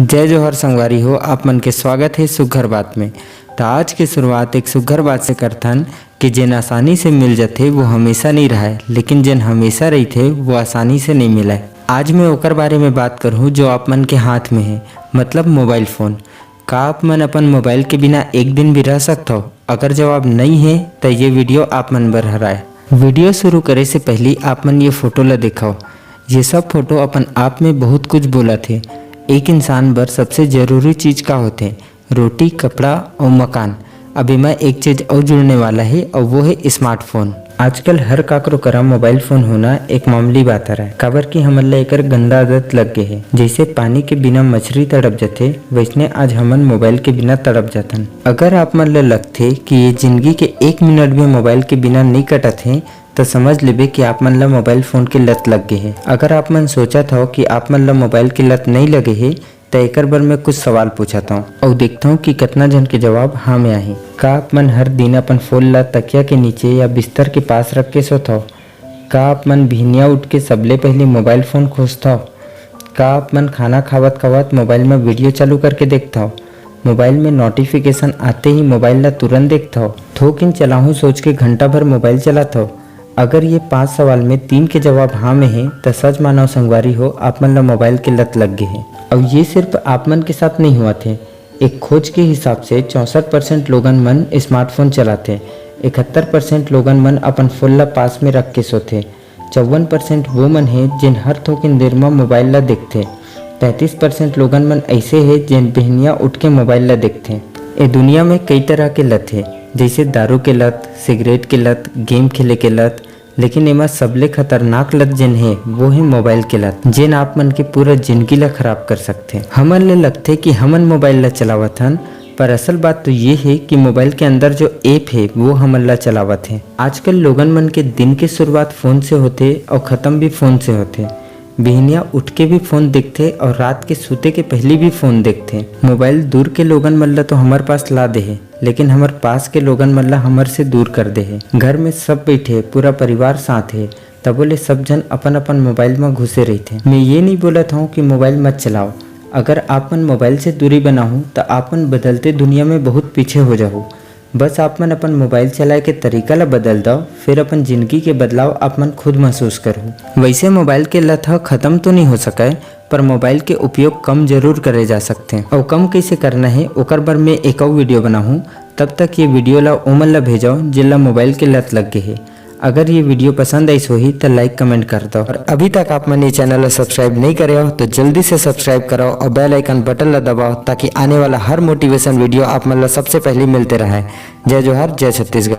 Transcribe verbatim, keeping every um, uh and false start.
जय जोहार संगवारी हो, आप मन के स्वागत हे सुघर बात में। त आज के शुरुआत एक सुघर बात से करथन कि जेन आसानी से मिल जथे, वो हमेशा नहीं रहय, लेकिन जेन हमेशा रहिथे, वो आसानी से नहीं मिलय। आज मैं ओकर बारे में बात करहूँ, जो आप मन के हाथ में हे, मतलब मोबाइल फोन। का आप मन अपन मोबाइल के बिना एक दिन भी रह सकथव? अगर जवाब नहीं हे, त ये वीडियो आप मन बर हराय। वीडियो शुरू करे से पहली आप मन ये फोटो ला देखव। ये सब फोटो अपन आप में बहुत कुछ बोलत हे। एक इंसान बर सबसे जरूरी चीज का होथे? रोटी, कपड़ा अउ मकान। अब एमा एक चीज अउ जुड़ने वाला हे, अउ वो हे स्मार्टफोन। आजकल हर काकरो करा मोबाइल फोन होना एक मामूली बात हरय, काबर कि हमन ला एकर गंदा आदत लग गे हे। जइसे पानी के बिना मछरी तड़प जथे, वइसने आज हमन मोबाइल के बिना तड़प जथन। अगर आप मन ला लगथे कि ये जिंदगी के एक मिनट भी मोबाइल के बिना नइ कटत हे, त समझ लेबे कि आप मन ला मोबाइल फोन के लत लग गे हे। अगर आप मन सोचत हव कि आप मन ला मोबाइल के लत नइ लगे हे, त एकर बर मैं कुछ सवाल पूछत हव अउ देखथव कि कतना झन के जवाब हाँ में आही। का आप मन हर दिन अपन फोन ला तकिया के नीचे या बिस्तर के पास रख के सोथव? का आप मन बिहनिया उठ के सबले पहिली मोबाइल फोन खोजथव? का आप मन खाना खावत खावत मोबाइल में वीडियो चालू करके देखथव? मोबाइल में नोटिफिकेशन आते ही मोबाइल ला तुरंत देखथव? थोकिन चलाहूं सोच के घंटा भर मोबाइल चलाथव? अगर ये पांच सवाल में तीन के जवाब हाँ में हे, त सच मानव संगवारी हो, आप मन ला मोबाइल के लत लग गे हे। अउ ये सिर्फ आप मन के साथ नहीं होवत हे। एक खोज के हिसाब से चौसठ परसेंट लोगन मन स्मार्टफोन चलाथे, इकहत्तर परसेंट लोगन मन अपन फोन ला पास में रख के सोथे, चौवन परसेंट वो मन हे, जेन हर थोकिन देर म मोबाइल ला देखथे, पैंतीस परसेंट लोगन मन अइसे हे, जेन बिहनिया उठ के मोबाइल ला देखथे। ए दुनिया में कई तरह के लत हे, जइसे दारू के लत, सिगरेट के लत, गेम खेले के लत, लेकिन एमा सबले खतरनाक लत जेन हे, वो हे मोबाइल के लत, जेन आप मन के पूरा जिंदगी ला खराब कर सकथे। हमन ले लगथे कि हमन मोबाइल ला चलावत हन, पर असल बात तो ये हे कि मोबाइल के अंदर जो ऐप हे, वो हमन ला चलावत हे। आजकल लोगन मन के दिन के शुरुआत फोन से होथे अउ खत्म भी फोन से होथे। बिहनिया उठ के भी फोन देखथे अउ रात के सूते के पहिली भी फोन देखथे। मोबाइल दूर के लोगन मन ला तो हमर पास ला दे हे, लेकिन हमर पास के लोगन मन ला हमर से दूर कर दे हे। घर में सब बइठे, पूरा परिवार साथ हे, तभो ले सब झन अपन-अपन मोबाइल म घुसे रहिथे। मैं ये नइ बोलत हंव कि मोबाइल मत चलाओ। अगर आप मन मोबाइल से दूरी बनाहू, त आप मन बदलते दुनिया में बहुत पीछे हो जाहू। बस आप मन अपन मोबाइल चलाए के तरीका ला बदल दव, फिर अपन जिंदगी के बदलाव आप मन खुद महसूस करहू। वैसे मोबाइल के लत ह खत्म तो नहीं हो सकय, पर मोबाइल के उपयोग कम जरूर करे जा सकथे। अउ कम कैसे करना हे, ओकर बर मैं एक अउ वीडियो बनाहूँ। तब तक ये वीडियो ला ओमन ला भेजव, जेन ला मोबाइल के लत लग गे हे। अगर ये वीडियो पसंद आइस होही, त लाइक कमेंट कर दव। और अभी तक आप मन ये चैनल ला सब्सक्राइब नहीं करे हो, तो जल्दी से सब्सक्राइब करव और बेल आइकन बटन ला दबाव, ताकि आने वाला हर मोटिवेशन वीडियो आप मन ला सबसे पहले मिलते रहे। जय जोहार, जय छत्तीसगढ़।